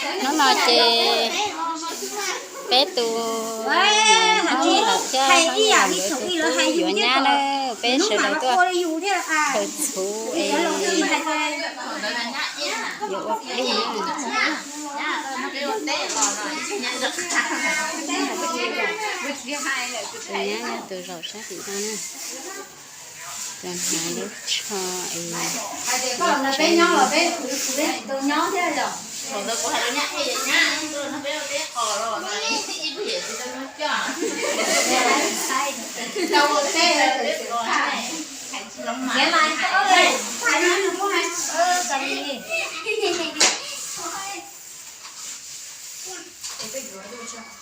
Hnub no ces peb tus hlob los thiab hlob Nyiaj Las nkawd tus tub yuav nyab na, peb sawv daws tuaj khaws txhuv es yuav ua plig na. Tus nyab yog tus zaum sab tim no na. Tus hnav lub tsho es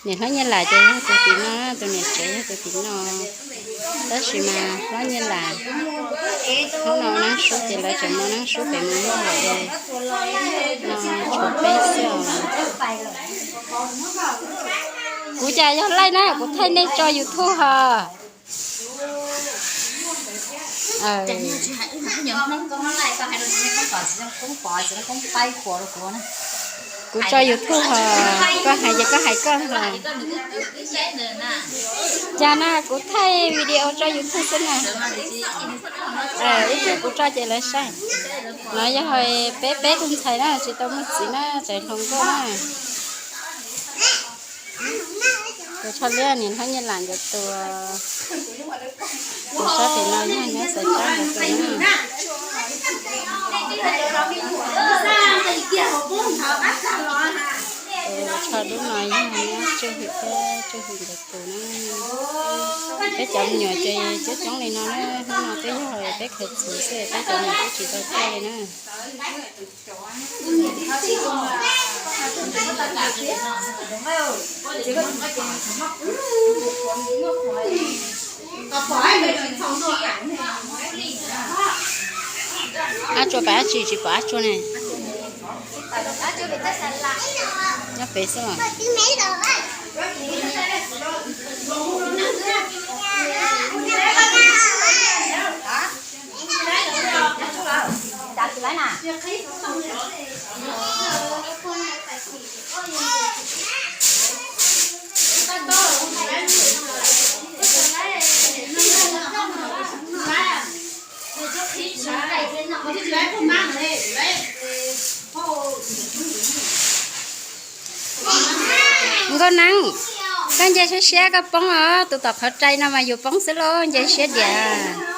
Niam hlob Nyiaj Las ces yog tus tim no, tus niam tsev yog tus tim no. Tab sis mas hlob Nyiaj Las hnub no ua nab sub ces lawv tseem mus nab sub pem mus noj lawm es no tshuav peb xwb os. Kuv cas yog laij na, kuv thaij nej tso YouTube hos. Kuv tso YouTube hos, koj hais ces koj hais koj hos. Cas na, kuv thaij video tso YouTube xwb na. Ib pliag kuv tso ces lawv saib. No yog peb peb tug ntxhais na, tsis tau muaj txiv na, tseem hluas nkauj na. Tus tsho liab niam hlob Nyiaj Las nkawd tus, tus sab tim no yog nyab Xaiv Tsab nkawd tus na. Tus tsho dub no yog nyab Tswj Hwm thiab Tswj Hwm nkawd tus na. Peb cov me nyuam ces coob coob li no na, hnub no peb yog peb khaws txhuv xwb, peb cov me nyuam twb tsis tau tuaj li na. Ab tsuag pais dab tsi tsis pom ab tsuag ne? Nyob pem xwb los? Nkauj Neeb, koj nce siab siab koj poob os, tus tom qhov rai no mas yus poob xwb lauj, nce siab diam.